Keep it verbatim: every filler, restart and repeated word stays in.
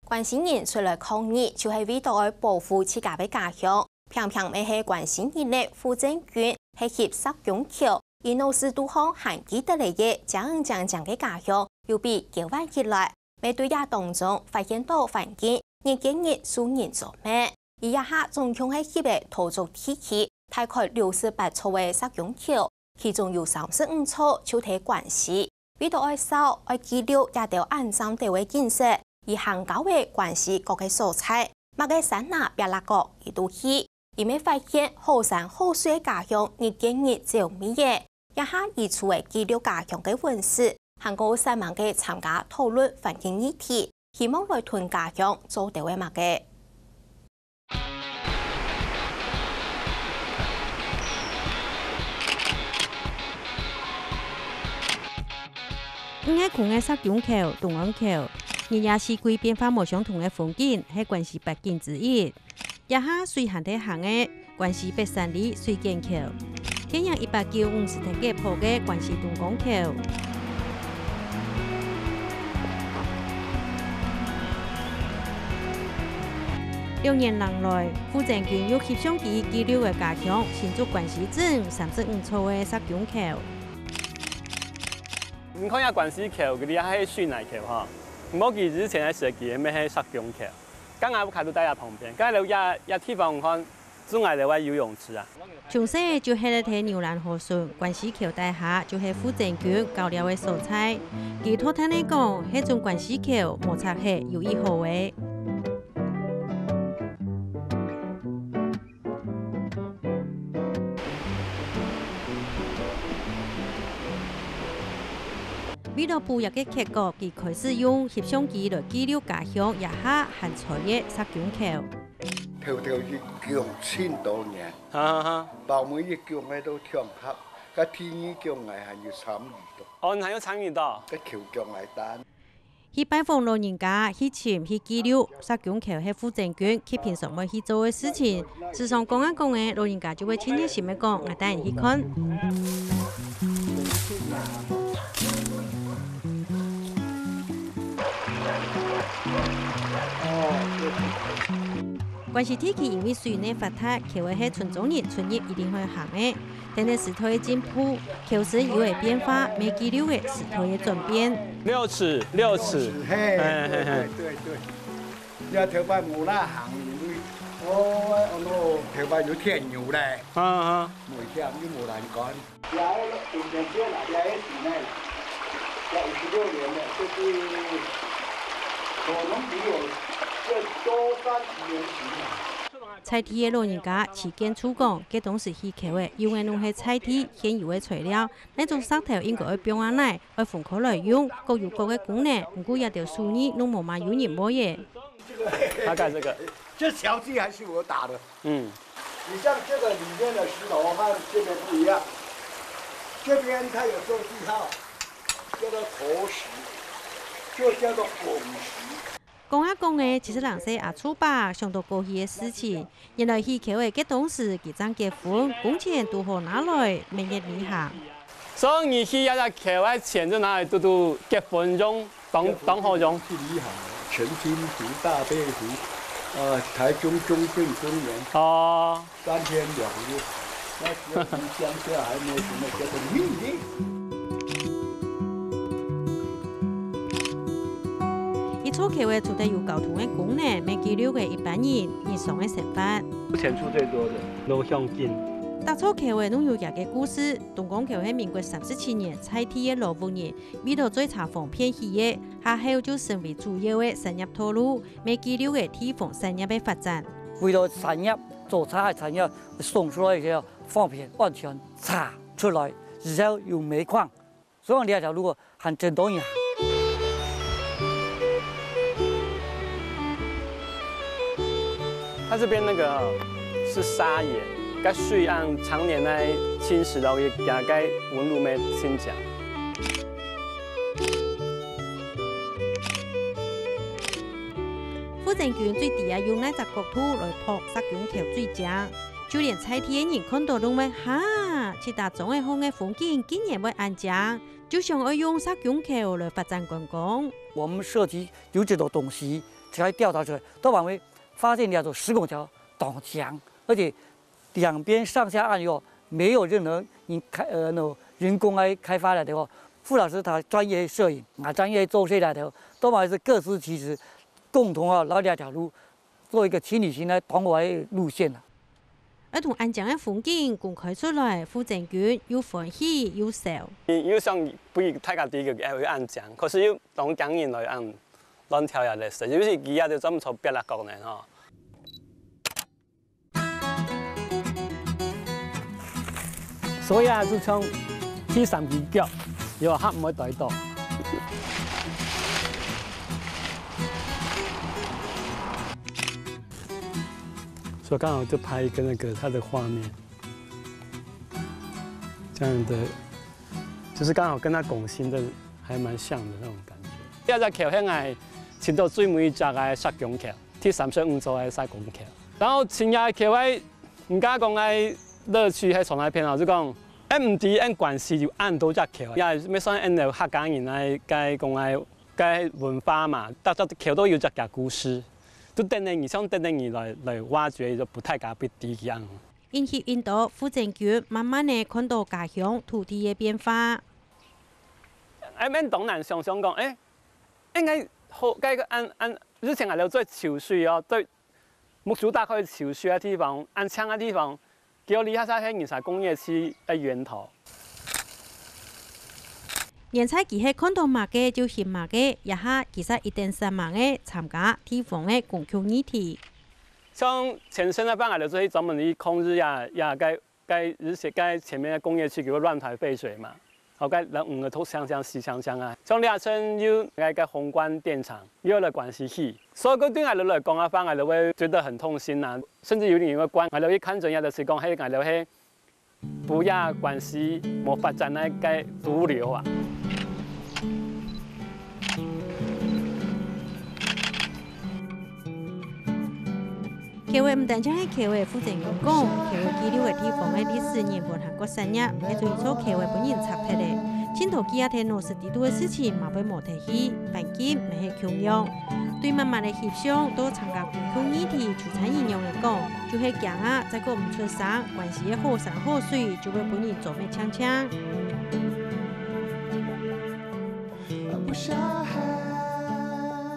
關西人出來抗日，就係為著愛保護自家个家鄉。平平乜係關西人个傅正軍，係翕石拱橋，佢腦屎肚項還記得來个，靚靚靚个家鄉，又被勾喚起來。乜對這當中發現著環境日見日受人污衊。佢這下總共係翕个桃竹地區，大概六十八座个石拱橋，其中有三十五座就在關西。 為著愛紹、愛記錄這兜恁讚兜个景色，佢行到个關西各个所在，麼个山林壁罅角佢都去。佢乜發現好山好水个家鄉日見日走味仔，這下佢除了記錄家鄉个文史，還過煞猛个參加討論環境議題，希望來同家鄉做兜仔麼个。 五个空个石拱橋、東安橋，日夜四季變化無相同个風景，係關西八景之一。這下水還在行个關西北山里水筅橋，電影一八九五時特別播个關西東江橋。 六年零來，傅正軍用翕相機記錄个家鄉新竹關西鎮三十五座个石拱橋。你看這關西橋，這裡還係水泥橋吼，毋過佢之前个設計乜係石拱橋。剛剛𠊎開到大家旁邊，剛才這這地方看， 就𠊎兜个游泳池啊。從細就歇在牛欄河脣，關西橋底下就係傅正軍較量个所在。佢大膽个講，這種關西橋無拆忒有異好个。為了補這个缺角，佢開始用翕相機來記錄家鄉這下還在个石拱橋。 頭頭一降千多年，哈哈哈。包尾一降个都強合，該第二降个還有參與到。哦，你還有參與到？該橋降个單。去拜訪老人家，去尋，去記錄，石拱橋係傅正軍佢平常會去做个事情。時常講啊講个，老人家就會盡熱心个講，𠊎帶你去看。 關西地區因為水泥發達，橋仔係村莊人出入一定會行个。等等時代个進步，橋身有了變化，乜記錄了時代个轉變。六尺，六尺。嘿，嘿，嘿，嘿。對，對，對，對。這頭擺無啦行，因為，哦，哦，頭擺有鐵牛咧，啊，啊。危險又無人管。 這个以前建啊，這个時代啦，這五十六年了，就是可能比我這多三十年前啊。在地个老人家徐建初講，該當時起橋个，用个攏係在地現有个材料，該種石頭應該愛放啊哪，愛分開來用，各有各个功能，毋過這兜手藝攏無麼有人會个。大概這個。這橋基還是我打的。 嗯。你像這個裡面的石頭和這邊不一樣，這邊它有做記號，叫做投石，就叫做拱石。講啊講个，其實人細阿叔伯想到過去个事情，原來起橋个該當時佢正結婚，工錢堵好拿來，每月旅行。 所以你去這隻橋个錢就拿來堵堵結婚用，當，當好用。去旅行，前清湖、大背湖，呃，台中中正公園，哦。三天兩夜，那時候我們鄉下還沒有什麼叫做命令。一座橋个除忒有交通个功能，乜記錄个一般人日常个生活。錢出最多的，老鄉近。逐座橋个攏有佢个故事。 東江橋係民國三十七年在地个老屋人，為了追查方便起个，下後就成為主要个產業道路，乜記錄个地方產業个發展。為了產業，做茶个產業，送出來个方便，完全茶出來，以後有煤礦，所以這條路 很震動呀。它這邊那個是砂岩，該水岸常年來侵蝕到佢，佢个溫度乜增加。傅正軍最知啊用哪隻角度來拍石拱橋最靚，就連在地个人看到攏會哈，這搭庄仔項个風景竟然會恁靚。 就想愛用石拱橋來發展觀光。我們社區有這種東西，調查出來，到尾發現這座石拱橋當強，而且兩邊上下岸以後沒有任何人開呃那種人工來開發來的話，傅老師他專業攝影，啊專業做攝影來的，到尾係各司其職，共同啊，然後這條路做一個情侶型的當好的路線啊。愛同恁靚个風景公開出來，傅正軍又歡喜又愁。又想分大家知个會恁靚，可是又當驚人來恁亂跳呀咧，尤其佢也就專門坐壁啦角呢吼。所以啊，就像第三隻腳，有還毋會跌倒。 所以剛好就拍一個那個他的畫面，這樣的，就是剛好跟他拱形的還蠻像的那種感覺。這隻橋係𠊎尋到最尾一隻个石拱橋，第三十五座个石拱橋。然後尋這橋个，人家講个樂趣係從哪片哦？就講，𠊎毋知𠊎關西有恁多隻橋，也乜算𠊎等客家人个，該講个，該文化嘛，逐隻橋都有隻个故事。 都等等你，想等等你來來挖掘一個不太敢不敵一樣。印起印度傅正軍慢慢个看到家鄉土地个變化。哎，恁當難想像講，哎，應該好，該个恁恁，以前𠊎兜做泅水哦，對，目珠打開泅水个地方，恁靚个地方， 結果這下係人才工業區个源頭。現在佢係看到麼个就翕麼个，這下佢就一等煞猛个參加地方个公共議題。像前身个話，𠊎兜就係專門去控制呀呀該該日前該前面个工業區，比如亂排廢水嘛。 好，該人五个都強強四強強啊，像這陣有該个紅光電廠，又來關西起，所以講對𠊎兜來講啊，話𠊎兜會覺得很痛心啊，甚至有點會怪，𠊎兜一看準也就是講，嘿，𠊎兜嘿，不要關西無發展个該毒瘤啊。 橋仔毋單淨係橋仔，傅正軍講，橋仔記錄个地方个歷史、人文還過產業，係做一座橋仔分人拆忒个。盡多記憶在腦屎底肚个事情嘛會無忒去，環境乜係共樣。對慢慢个翕相，到參加公共議題，就像恁樣个講，就係驚啊，再過毋出聲，關西个好山好水就會分人做滅淨淨。